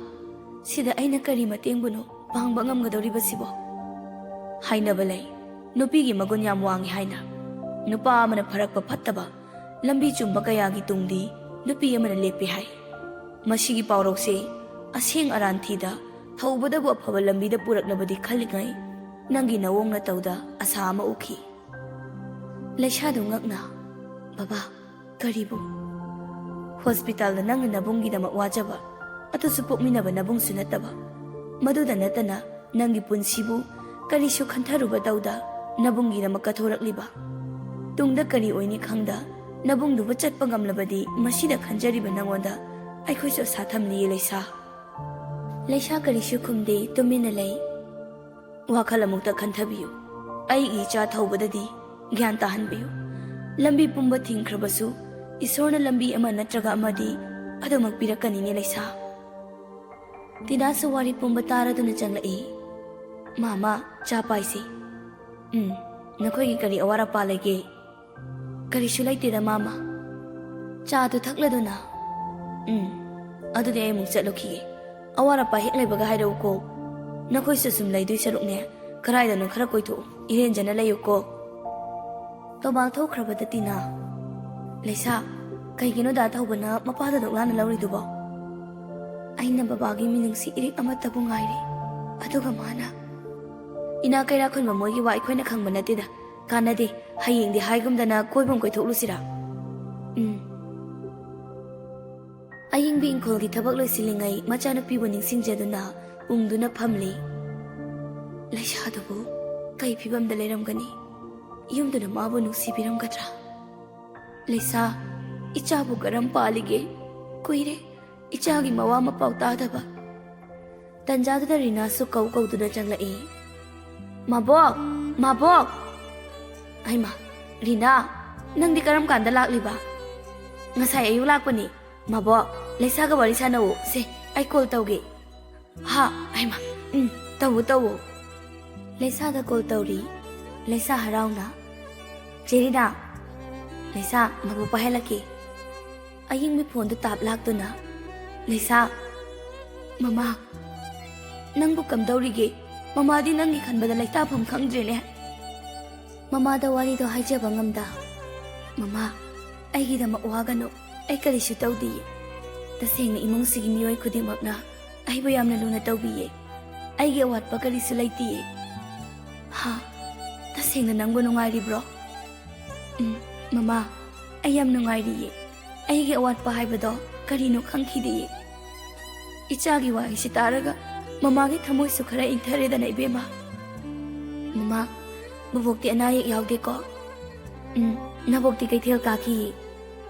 ꯁꯤꯗ ꯑꯩꯅ ꯀꯔꯤ ꯃꯇꯦꯡꯕꯨꯅꯣ ꯄꯥꯡꯕ ꯉꯝꯒꯗꯧꯔꯤꯕꯁꯤꯕꯣ?" ꯍꯥꯏꯅꯕ ꯂꯩ, ꯅꯨꯄꯤꯒꯤ ꯃꯒꯨꯟ ꯌꯥꯝ ꯋꯥꯡꯉꯤ ꯍꯥꯏꯅ꯫ ꯅꯨꯄꯥ ꯑꯃꯅ ꯐꯔꯛꯄ ꯐꯠꯇꯕ ꯂꯝꯕꯤ ꯆꯨꯝꯕ ꯀꯌꯥꯒꯤ ꯇꯨꯡꯗꯤ ꯅꯨꯄꯤ ꯑꯃꯅ ꯂꯦꯞꯄꯤ ꯍꯥꯏ꯫ ꯃꯁꯤꯒꯤ ꯄꯥꯎꯔꯧꯁꯦ ꯑꯁꯦꯡ ꯑꯔꯥꯟ ꯊꯤꯗ ꯊꯧꯕꯗꯕꯨ ꯑꯐꯕ ꯂꯝꯕꯤꯗ ꯄꯨꯔꯛꯅꯕꯗꯤ ꯈꯜꯂꯤꯉꯩ, ꯅꯪꯒꯤ ꯅꯑꯣꯡ ꯅꯇꯧꯗ ꯑꯁꯥ ꯑꯃ ꯎꯈꯤ꯫ ꯂꯩꯁꯥꯗꯨ ꯉꯛꯅ, "ꯕꯕꯥ, ꯀꯔꯤꯕꯨ?" "ꯍꯣꯁꯄꯤꯇꯥꯜꯗ ꯅꯪꯅ ꯅꯕꯨꯡꯒꯤꯗꯃꯛ ꯋꯥꯖꯕ, ꯑꯗꯨꯁꯨ ꯄꯣꯛꯃꯤꯟꯅꯕ ꯅꯕꯨꯡꯁꯨ ꯅꯠꯇꯕ, ꯃꯗꯨꯗ ꯅꯠꯇꯅ ꯅꯪꯒꯤ ꯄꯨꯟꯁꯤꯕꯨ ꯀꯔꯤꯁꯨ ꯈꯟꯊꯔꯨꯕ ꯇꯧꯗ ꯅꯕꯨꯡꯒꯤꯗꯃꯛ ꯀꯠꯊꯣꯔꯛꯂꯤꯕ꯫ ꯇꯨꯡꯗ ꯀꯔꯤ ꯑꯣꯏꯅꯤ ꯈꯪꯗ ꯅꯕꯨꯡꯗꯨꯕꯨ ꯆꯠꯄ ꯉꯝꯂꯕꯗꯤ ꯃꯁꯤꯗ ꯈꯟꯖꯔꯤꯕ ꯅꯉꯣꯟꯗ ꯑꯩꯈꯣꯏꯁꯨ ꯑꯁꯥ ꯊꯝꯂꯤꯌꯦ ꯂꯩꯁꯥ꯫ ꯂꯩꯁꯥ ꯀꯔꯤꯁꯨ ꯈꯨꯝꯗꯦ, ꯇꯨꯃꯤꯟꯅ ꯂꯩ꯫ ꯋꯥꯈꯜ ꯑꯃꯨꯛꯇ ꯈꯟꯊꯕꯤꯌꯨ꯫ ꯑꯩꯒꯤ ꯏꯆꯥ ꯊꯧꯕꯗꯗꯤ ꯒ꯭ꯌꯥꯟ ꯇꯥꯍꯟꯕꯤꯌꯨ꯫ ꯂꯝꯕꯤ ꯄꯨꯝꯕ ꯊꯤꯡꯈ꯭ꯔꯕꯁꯨ ꯏꯁꯣꯔꯅ ꯂꯝꯕꯤ ꯑꯃ ꯅꯠꯇ꯭ꯔꯒ ꯑꯃꯗꯤ ꯑꯗꯨꯃꯛ ꯄꯤꯔꯛꯀꯅꯤꯅꯦ ꯂꯩꯁꯥ꯫ ꯇꯤꯅꯥꯁꯨ ꯋꯥꯔꯤ ꯄꯨꯝꯕ ꯇꯥꯔꯗꯨꯅ ꯆꯪꯂꯛꯏ꯫ "ꯃꯥꯃꯥ, ꯆꯥ ꯄꯥꯏꯁꯤ꯫" "ꯎꯝ, ꯅꯈꯣꯏꯒꯤ ꯀꯔꯤ ꯑꯋꯥꯠ ꯑꯄꯥ ꯂꯩꯒꯦ?" "ꯀꯔꯤꯁꯨ ꯂꯩꯇꯦꯗ ꯃꯥꯃꯥ꯫ ꯆꯥꯗꯨ ꯊꯛꯂꯗꯨꯅ꯫" "ꯎꯝ, ꯑꯗꯨꯗꯤ ꯑꯩ ꯑꯃꯨꯛ ꯆꯠꯂꯨꯈꯤꯒꯦ꯫ ꯑꯋꯥꯠ ꯑꯄꯥ ꯍꯦꯛ ꯂꯩꯕꯒ ꯍꯥꯏꯔꯛꯎꯀꯣ꯫ ꯅꯈꯣꯏꯁꯨ ꯁꯨꯝ ꯂꯩꯗꯣꯏ ꯁꯔꯨꯛꯅꯦ, ꯀꯗꯥꯏꯗꯅꯣ ꯈꯔ ꯀꯣꯏꯊꯣꯛꯎ, ꯏꯔꯦꯟꯖꯅ ꯂꯩꯌꯨꯀꯣ꯫" ꯇꯣꯕꯥꯜ ꯊꯣꯛꯈ꯭ꯔꯕꯗ ꯇꯤꯅꯥ, "ꯂꯩꯁꯥ, ꯀꯩꯒꯤꯅꯣ ꯗꯥ ꯊꯧꯕꯅ ꯃꯄꯥꯗ ꯗꯣꯛꯂꯥꯟꯅ ꯂꯧꯔꯤꯗꯨꯕꯣ? ꯑꯩꯅ ꯕꯕꯥꯒꯤ ꯃꯤꯅꯨꯡꯁꯤ ꯏꯔꯤꯛ ꯑꯃꯠꯇꯕꯨ ꯉꯥꯏꯔꯤ, ꯑꯗꯨꯒ ꯃꯥꯅ꯫" "ꯏꯅꯥ ꯀꯩꯔꯥ ꯈꯨꯟꯕ ꯃꯣꯏꯒꯤ ꯋꯥ ꯑꯩꯈꯣꯏꯅ ꯈꯪꯕ ꯅꯠꯇꯦꯗ꯫ ꯀꯥꯟꯅꯗꯦ, ꯍꯌꯦꯡꯗꯤ ꯍꯥꯏꯒꯨꯝꯗꯅ ꯀꯣꯏꯕ ꯑꯃ ꯀꯣꯏꯊꯣꯛꯂꯨꯁꯤꯔꯥ?" "ꯎꯝ꯫" ꯑꯌꯤꯡꯕꯤ ꯏꯪꯈꯣꯜꯒꯤ ꯊꯕꯛ ꯂꯣꯏꯁꯤꯜꯂꯤꯉꯩ ꯃꯆꯥꯅꯨꯄꯤꯕꯨ ꯅꯤꯡꯁꯤꯡꯖꯗꯨꯅ ꯎꯪꯗꯨꯅ ꯐꯝꯂꯤ꯫ ꯂꯩꯁꯥꯗꯨꯕꯨ ꯀꯩ ꯐꯤꯕꯝꯗ ꯂꯩꯔꯝꯒꯅꯤ? ꯌꯨꯝꯗꯨꯅ ꯃꯥꯕꯨ ꯅꯨꯡꯁꯤꯕꯤꯔꯝꯒꯗ꯭ꯔꯥ? "ꯂꯩꯁꯥ, ꯏꯆꯥꯕꯨ ꯀꯔꯝ ꯄꯥꯜꯂꯤꯒꯦ? ꯀꯨꯏꯔꯦ ꯏꯆꯥꯒꯤ ꯃꯋꯥ ꯃꯄꯥꯎ ꯇꯥꯗꯕ꯫" ꯇꯟꯖꯥꯗꯨꯗ ꯔꯤꯅꯥꯁꯨ ꯀꯧ ꯀꯧꯗꯨꯅ ꯆꯪꯂꯛꯏ꯫ "ꯃꯥꯕꯣꯛ! ꯃꯥꯕꯣꯛ!" "ꯍꯩꯃꯥ, ꯔꯤꯅꯥ, ꯅꯪꯗꯤ ꯀꯔꯝ ꯀꯥꯟꯗ ꯂꯥꯛꯂꯤꯕ?" "ꯉꯁꯥꯏ ꯑꯌꯨꯛ ꯂꯥꯛꯄꯅꯤ꯫ ꯃꯥꯕꯣꯛ, ꯂꯩꯁꯥꯒ ꯋꯥꯔꯤ ꯁꯥꯟꯅꯧ꯫ ꯁꯦ, ꯑꯩ ꯀꯣꯜ ꯇꯧꯒꯦ꯫" "ꯍꯥ, ꯍꯩꯃꯥ, ꯎꯝ, ꯇꯧꯋꯣ, ꯇꯧꯋꯣ꯫" ꯂꯩꯁꯥꯗ ꯀꯣꯜ ꯇꯧꯔꯤ꯫ ꯂꯩꯁꯥ ꯍꯔꯥꯎꯅ, "ꯆꯦ ꯔꯤꯅꯥ꯫" "ꯂꯩꯁꯥ, ꯃꯥꯕꯣꯛ ꯄꯥꯏꯍꯜꯂꯛꯀꯦ꯫" ꯑꯌꯤꯡꯕꯤ ꯐꯣꯟꯗꯨ ꯇꯥꯞ ꯂꯥꯛꯇꯨꯅ, "ꯂꯩꯁꯥ꯫" "ꯃꯃꯥ, ꯅꯪꯕꯨ ꯀꯝꯗꯧꯔꯤꯒꯦ? ꯃꯃꯥꯗꯤ ꯅꯪꯒꯤ ꯈꯟꯕꯗ ꯂꯩꯇꯥꯐꯝ ꯈꯪꯗ꯭ꯔꯦꯅꯦ꯫" ꯃꯃꯥꯗ ꯋꯥꯔꯤꯗꯣ ꯍꯥꯏꯖꯕ ꯉꯝꯗ, "ꯃꯃꯥ, ꯑꯩꯒꯤꯗꯃꯛ ꯋꯥꯒꯅꯨ, ꯑꯩ ꯀꯔꯤꯁꯨ ꯇꯧꯗꯤꯌꯦ꯫ ꯇꯁꯦꯡꯅ ꯏꯃꯨꯡꯁꯤꯒꯤ ꯃꯤꯑꯣꯏ ꯈꯨꯗꯤꯡꯃꯛꯅ ꯑꯩꯕꯨ ꯌꯥꯝꯅ ꯂꯨꯅ ꯇꯧꯕꯤꯌꯦ꯫ ꯑꯩꯒꯤ ꯑꯋꯥꯠꯄ ꯀꯔꯤꯁꯨ ꯂꯩꯇꯤꯌꯦ꯫" "ꯍꯥ? ꯇꯁꯦꯡꯅ ꯅꯪꯕꯨ ꯅꯨꯡꯉꯥꯏꯔꯤꯕ꯭ꯔꯣ?" "ꯎꯝ, ꯃꯃꯥ, ꯑꯩ ꯌꯥꯝ ꯅꯨꯡꯉꯥꯏꯔꯤꯌꯦ꯫ ꯑꯩꯒꯤ ꯑꯋꯥꯠꯄ ꯍꯥꯏꯕꯗꯣ ꯀꯔꯤꯅꯣ ꯈꯪꯈꯤꯗꯦꯌꯦ꯫" ꯏꯆꯥꯒꯤ ꯋꯥꯍꯩꯁꯤ ꯇꯥꯔꯒ ꯃꯃꯥꯒꯤ ꯊꯃꯣꯏꯁꯨ ꯈꯔ ꯏꯪꯊꯔꯦꯗꯅ, ꯏꯕꯦꯝꯃ꯫ ꯃꯃꯥ, ꯕꯣꯕꯣꯛꯇꯤ ꯑꯅꯥ ꯑꯌꯦꯛ ꯌꯥꯎꯗꯦꯀꯣ? ꯎꯝ, ꯅꯕꯣꯛꯇꯤ ꯀꯩꯊꯦꯜ ꯀꯥꯈꯤꯌꯦ꯫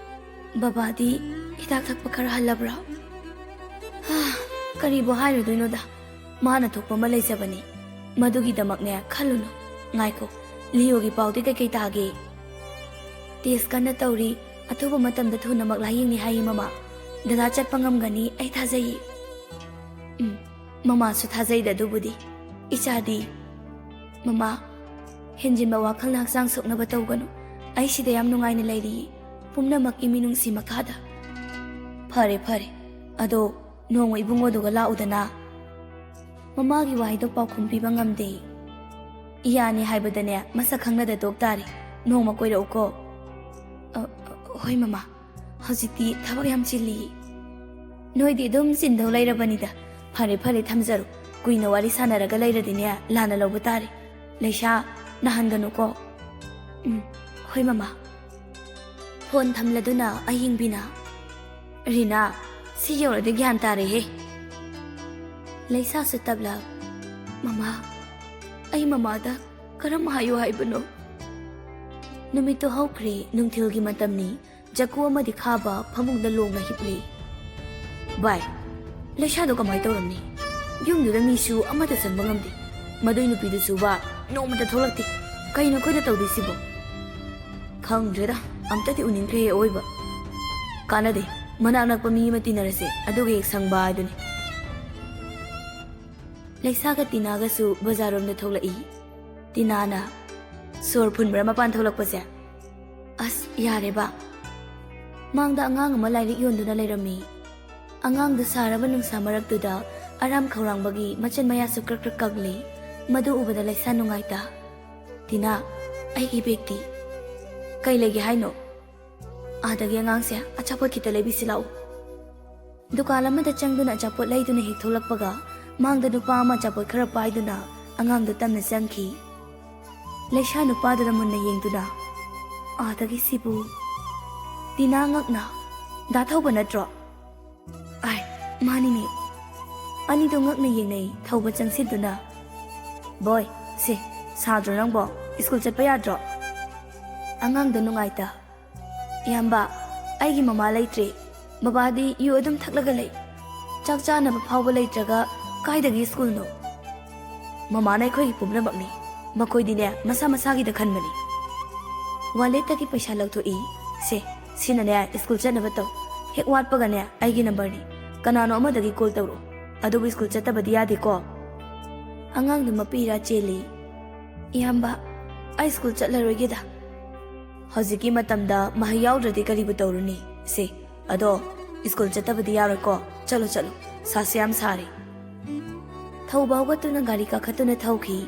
ꯕꯕꯥꯗꯤ ꯍꯤꯗꯥꯛ ꯊꯛꯄ ꯈꯔ ꯍꯜꯂꯕ꯭ꯔꯥ? ꯍꯥ, ꯀꯔꯤꯕꯨ ꯍꯥꯏꯔꯨꯗꯣꯏꯅꯣꯗ꯫ ꯃꯥꯅ ꯊꯣꯛꯄ ꯑꯃ ꯂꯩꯖꯕꯅꯤ꯫ ꯃꯗꯨꯒꯤꯗꯃꯛꯅꯦ ꯈꯜꯂꯨꯅꯨ꯫ ꯉꯥꯏꯈꯣ, ꯂꯤꯌꯣꯒꯤ ꯄꯥꯎꯗꯤ ꯀꯩꯀꯩ ꯇꯥꯒꯦ? ꯇꯦꯁ ꯀꯟꯅ ꯇꯧꯔꯤ꯫ ꯑꯊꯨꯕ ꯃꯇꯝꯗ ꯊꯨꯅꯃꯛ ꯂꯥꯌꯦꯡꯅꯤ ꯍꯥꯏꯌꯦ, ꯃꯃꯥ꯫ ꯗꯗꯥ ꯆꯠꯄ ꯉꯝꯒꯅꯤ, ꯑꯩ ꯊꯥꯖꯩꯌꯦ꯫ ꯎꯝ, ꯃꯃꯥꯁꯨ ꯊꯥꯖꯩꯗ ꯑꯗꯨꯕꯨꯗꯤ꯫ ꯏꯆꯥꯗꯤ? ꯃꯃꯥ, ꯍꯦꯟꯖꯤꯟꯕ ꯋꯥꯈꯜꯅ ꯍꯛꯆꯥꯡ ꯁꯣꯛꯅꯕ ꯇꯧꯒꯅꯨ꯫ ꯑꯩ ꯁꯤꯗ ꯌꯥꯝ ꯅꯨꯡꯉꯥꯏꯅ ꯂꯩꯔꯤꯌꯦ, ꯄꯨꯝꯅꯃꯛ ꯏꯃꯤꯅꯨꯡꯁꯤ ꯃꯈꯥꯗ꯫ ꯐꯔꯦ, ꯐꯔꯦ꯫ ꯑꯗꯣ ꯅꯣꯡꯃ ꯏꯕꯨꯡꯉꯣꯗꯨꯒ ꯂꯥꯛꯎꯗꯅ꯫ ꯃꯃꯥꯒꯤ ꯋꯥꯍꯩꯗꯣ ꯄꯥꯎꯈꯨꯝ ꯄꯤꯕ ꯉꯝꯗꯦ꯫ ꯏꯌꯥꯅꯤ ꯍꯥꯏꯕꯗꯅꯦ, ꯃꯁꯛ ꯈꯪꯅꯗ ꯇꯣꯛ ꯇꯥꯔꯦ꯫ ꯅꯣꯡꯃ ꯀꯣꯏꯔꯛꯎꯀꯣ꯫ ꯑ, ꯍꯣꯏ, ꯃꯃꯥ꯫ ꯍꯧꯖꯤꯛꯇꯤ ꯊꯕꯛ ꯌꯥꯝ ꯆꯤꯜꯂꯤ꯫ ꯅꯣꯏꯗꯤ ꯑꯗꯨꯝ ꯆꯤꯟꯗꯧ ꯂꯩꯔꯕꯅꯤꯗ꯫ ꯐꯔꯦ, ꯐꯔꯦ, ꯊꯝꯖꯔꯣ꯫ ꯀꯨꯏꯅ ꯋꯥꯔꯤ ꯁꯥꯟꯅꯔꯒ ꯂꯩꯔꯗꯤꯅꯦ, ꯂꯥꯟꯅ ꯂꯧꯕ ꯇꯥꯔꯦ꯫ ꯂꯩꯁꯥ, ꯅꯥꯍꯟꯒꯅꯨꯀꯣ꯫ ꯎꯝ, ꯍꯣꯏ, ꯃꯃꯥ꯫ ꯐꯣꯟ ꯊꯝꯂꯗꯨꯅ ꯑꯍꯤꯡꯕꯤꯅ, "ꯔꯤꯅꯥ, ꯁꯤ ꯌꯧꯔꯗꯤ ꯒ꯭ꯌꯥꯟ ꯇꯥꯔꯦꯍꯦ꯫" ꯂꯩꯁꯥꯁꯨ ꯇꯞꯂꯞ, "ꯃꯃꯥ, ꯑꯩ ꯃꯃꯥꯗ ꯀꯔꯝ ꯍꯥꯏꯌꯨ ꯍꯥꯏꯕꯅꯣ?" ꯅꯨꯃꯤꯠꯇꯨ ꯍꯧꯈ꯭ꯔꯦ, ꯅꯨꯡꯊꯤꯜꯒꯤ ꯃꯇꯝꯅꯤ꯫ ꯖꯀꯨ ꯑꯃꯗꯤ ꯈꯥꯕ ꯐꯃꯨꯡꯗ ꯂꯣꯡꯅ ꯍꯤꯞꯂꯤ꯫ ꯚꯥꯏ, ꯂꯩꯁꯥꯗꯣ ꯀꯃꯥꯏ ꯇꯧꯔꯝꯅꯤ? ꯌꯨꯝꯗꯨꯗ ꯃꯤꯁꯨ ꯑꯃꯠꯇ ꯆꯪꯕ ꯉꯝꯗꯦ꯫ ꯃꯗꯨꯏ ꯅꯨꯄꯤꯗꯨꯁꯨ ꯕꯥ ꯅꯣꯡꯃꯇ ꯊꯣꯛꯂꯛꯇꯦ꯫ ꯀꯩꯅꯣ ꯑꯩꯈꯣꯏꯅ ꯇꯧꯗꯣꯏꯁꯤꯕꯣ? ꯈꯪꯗ꯭ꯔꯦꯗ, ꯑꯝꯇꯗꯤ ꯎꯅꯤꯡꯈ꯭ꯔꯦ ꯑꯑꯣꯏꯕ꯫ ꯀꯥꯟꯅꯗꯦ, ꯃꯅꯥꯛ ꯅꯛꯄ ꯃꯤ ꯑꯃ ꯇꯤꯟꯅꯔꯁꯦ, ꯑꯗꯨꯒ ꯍꯦꯛ ꯁꯪꯕ ꯍꯥꯏꯗꯨꯅꯤ꯫ ꯂꯩꯁꯥꯒ ꯇꯤꯅꯥꯒꯁꯨ ꯕꯖꯥꯔꯔꯣꯝꯗ ꯊꯣꯛꯂꯛꯏ꯫ ꯇꯤꯅꯥꯅ, "ꯁꯣꯔ ꯐꯨꯟꯕ꯭ꯔꯥ ꯃꯄꯥꯟ ꯊꯣꯛꯂꯛꯄꯁꯦ?" "ꯑꯁ, ꯌꯥꯔꯦꯕ꯫" ꯃꯥꯡꯗ ꯑꯉꯥꯡ ꯑꯃ ꯂꯥꯏꯔꯤꯛ ꯌꯣꯟꯗꯨꯅ ꯂꯩꯔꯝꯃꯤ꯫ ꯑꯉꯥꯡꯗꯨ ꯁꯥꯔꯕ ꯅꯨꯡꯁꯥ ꯃꯔꯛꯇꯨꯗ ꯑꯔꯥꯝ ꯈꯧꯔꯥꯡꯕꯒꯤ ꯃꯆꯤꯟ ꯃꯌꯥꯁꯨ ꯀ꯭ꯔꯛ ꯀ꯭ꯔꯛ ꯀꯛꯂꯤ꯫ ꯃꯗꯨ ꯎꯕꯗ ꯂꯩꯁꯥ ꯅꯨꯡꯉꯥꯏꯇ, "ꯇꯤꯅꯥ, ꯑꯩꯒꯤ ꯕꯦꯒꯇꯤ?" "ꯀꯩ ꯂꯩꯒꯦ ꯍꯥꯏꯅꯣ?" "ꯑꯥꯗꯒꯤ ꯑꯉꯥꯡꯁꯦ ꯑꯆꯥꯄꯣꯠ ꯈꯤꯇ ꯂꯩꯕꯤꯁꯤ ꯂꯥꯛꯎ꯫" ꯗꯨꯀꯥꯟ ꯑꯃꯗ ꯆꯪꯗꯨꯅ ꯑꯆꯥꯄꯣꯠ ꯂꯩꯗꯨꯅ ꯍꯦꯛ ꯊꯣꯛꯂꯛꯄꯒ, ꯃꯥꯡꯗ ꯅꯨꯄꯥ ꯑꯃ ꯑꯆꯥꯄꯣꯠ ꯈꯔ ꯄꯥꯏꯗꯨꯅ ꯑꯉꯥꯡꯗꯨ ꯇꯞꯅ ꯆꯪꯈꯤ꯫ ꯂꯩꯁꯥ ꯅꯨꯄꯥꯗꯨꯗ ꯃꯨꯟꯅ ꯌꯦꯡꯗꯨꯅ, "ꯑꯥꯗꯒꯤ ꯁꯤꯕꯨ?" ꯇꯤꯅꯥ ꯉꯛꯅ, "ꯗꯥ ꯊꯧꯕ ꯅꯠꯇ꯭ꯔꯣ?" "ꯑꯥꯏ, ꯃꯥꯅꯤꯅꯦ꯫" ꯑꯅꯤꯗꯣ ꯉꯛꯅ ꯌꯦꯡꯅꯩ꯫ ꯊꯧꯕ ꯆꯪꯁꯤꯟꯗꯨꯅ, "ꯕꯣꯏ, ꯁꯦ, ꯁꯥꯗ꯭ꯔꯣ ꯅꯪꯕꯣ? ꯁ꯭ꯀꯨꯜ ꯆꯠꯄ ꯌꯥꯗ꯭ꯔꯣ? ꯑꯉꯥꯡꯗꯣ ꯅꯨꯡꯉꯥꯏꯇ꯫ ꯏꯌꯥꯝꯕ, ꯑꯩꯒꯤ ꯃꯃꯥ ꯂꯩꯇ꯭ꯔꯦ꯫ ꯕꯕꯥꯗꯤ ꯌꯨ ꯑꯗꯨꯝ ꯊꯛꯂꯒ ꯂꯩ꯫ ꯆꯥꯛ ꯆꯥꯅꯕ ꯐꯥꯎꯕ ꯂꯩꯇ꯭ꯔꯒ ꯀꯥꯏꯗꯒꯤ ꯁ꯭ꯀꯨꯜꯅꯣ? ꯃꯃꯥꯅ ꯑꯩꯈꯣꯏꯒꯤ ꯄꯨꯝꯅꯃꯛꯅꯤ꯫ ꯃꯈꯣꯏꯗꯤꯅꯦ, ꯃꯁꯥ ꯃꯁꯥꯒꯤꯗ ꯈꯟꯕꯅꯤ꯫ ꯋꯥꯂꯦꯠꯇꯒꯤ ꯄꯩꯁꯥ ꯂꯧꯊꯣꯛꯏ꯫ ꯁꯦ, ꯁꯤꯅꯅꯦ, ꯁ꯭ꯀꯨꯜ ꯆꯠꯅꯕ ꯇꯧ꯫ ꯍꯦꯛ ꯋꯥꯠꯄꯒꯅꯦ, ꯑꯩꯒꯤ ꯅꯝꯕꯔꯅꯤ꯫ ꯀꯅꯥꯅꯣ ꯑꯃꯗꯒꯤ ꯀꯣꯜ ꯇꯧꯔꯛꯑꯣ꯫ ꯑꯗꯨꯕꯨ ꯁ꯭ꯀꯨꯜ ꯆꯠꯇꯕꯗꯤ ꯌꯥꯗꯦꯀꯣ꯫ ꯑꯉꯥꯡꯗꯨ ꯃꯄꯤ ꯏꯔꯥ ꯆꯦꯜꯂꯤ꯫ ꯏꯌꯥꯝꯕ, ꯑꯩ ꯁ꯭ꯀꯨꯜ ꯆꯠꯂꯔꯣꯏꯒꯦꯗ꯫ ꯍꯧꯖꯤꯛꯀꯤ ꯃꯇꯝꯗ ꯃꯍꯩ ꯌꯥꯎꯗ꯭ꯔꯗꯤ ꯀꯔꯤꯕꯨ ꯇꯧꯔꯨꯅꯤ? ꯁꯦ, ꯑꯗꯣ ꯁ꯭ꯀꯨꯜ ꯆꯠꯇꯕꯗꯤ ꯌꯥꯔꯣꯏꯀꯣ꯫ ꯆꯠꯂꯣ, ꯆꯠꯂꯣ꯫ ꯁꯥꯁꯨ ꯌꯥꯝ ꯁꯥꯔꯤ꯫ ꯊꯧꯕ ꯍꯧꯒꯠꯇꯨꯅ ꯒꯥꯔꯤ ꯀꯥꯈꯠꯇꯨꯅ ꯊꯧꯈꯤ꯫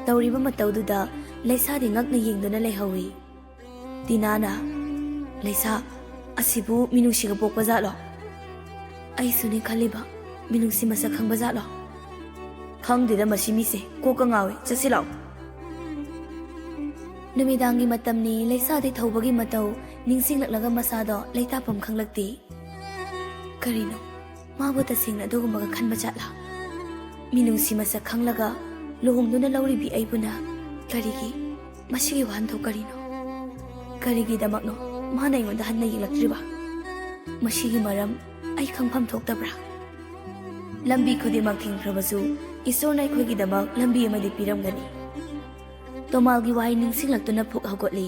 ꯇꯧꯔꯤꯕ ꯃꯇꯧꯗꯨꯗ ꯂꯩꯁꯥꯗꯤ ꯉꯛꯅ ꯌꯦꯡꯗꯨꯅ ꯂꯩꯍꯧꯏ꯫ ꯇꯤꯅꯥꯅ, "ꯂꯩꯁꯥ, ꯑꯁꯤꯕꯨ ꯃꯤꯅꯨꯡꯁꯤꯒ ꯄꯣꯛꯄ ꯖꯥꯠꯂꯣ? ꯑꯩꯁꯨꯅꯤ ꯈꯜꯂꯤꯕ, ꯃꯤꯅꯨꯡꯁꯤ ꯃꯁꯛ ꯈꯪꯕ ꯖꯥꯠꯂꯣ? ꯈꯪꯗꯦꯗ ꯃꯁꯤ ꯃꯤꯁꯦ, ꯀꯣꯛꯀ ꯉꯥꯎꯏ꯫ ꯆꯠꯁꯤ ꯂꯥꯛꯑꯣ꯫" ꯅꯨꯃꯤꯗꯥꯡꯒꯤ ꯃꯇꯝꯅꯤ꯫ ꯂꯩꯁꯥꯗꯤ ꯊꯧꯕꯒꯤ ꯃꯇꯧ ꯅꯤꯡꯁꯤꯡꯂꯛꯂꯒ ꯃꯁꯥꯗꯣ ꯂꯩꯇꯥꯐꯝ ꯈꯪꯂꯛꯇꯦ꯫ ꯀꯔꯤꯅꯣ? ꯃꯥꯕꯨ ꯇꯁꯦꯡꯅ ꯑꯗꯨꯒꯨꯝꯕꯒ ꯈꯟꯕ ꯖꯥꯠꯂꯥ? ꯃꯤꯅꯨꯡꯁꯤ ꯃꯁꯛ ꯈꯪꯂꯒ ꯂꯨꯍꯣꯡꯗꯨꯅ ꯂꯧꯔꯤꯕꯤ ꯑꯩꯕꯨꯅ ꯀꯔꯤꯒꯤ? ꯃꯁꯤꯒꯤ ꯋꯥꯍꯟꯊꯣꯛ ꯀꯔꯤꯅꯣ? ꯀꯔꯤꯒꯤꯗꯃꯛꯅꯣ ꯃꯥꯅ ꯑꯩꯉꯣꯟꯗ ꯍꯟꯅ ꯌꯦꯡꯂꯛꯇ꯭ꯔꯤꯕ? ꯃꯁꯤꯒꯤ ꯃꯔꯝ ꯑꯩ ꯈꯪꯐꯝ ꯊꯣꯛꯇꯕ꯭ꯔꯥ? ꯂꯝꯕꯤ ꯈꯨꯗꯤꯡꯃꯛ ꯊꯤꯡꯈ꯭ꯔꯕꯁꯨ ꯏꯁꯣꯔꯅ ꯑꯩꯈꯣꯏꯒꯤꯗꯃꯛ ꯂꯝꯕꯤ ꯑꯃꯗꯤ ꯄꯤꯔꯝꯒꯅꯤ꯫ ꯇꯣꯃꯥꯜꯒꯤ ꯋꯥꯍꯩ ꯅꯤꯡꯁꯤꯡꯂꯛꯇꯨꯅ ꯐꯨꯛ ꯍꯧꯒꯠꯂꯤ꯫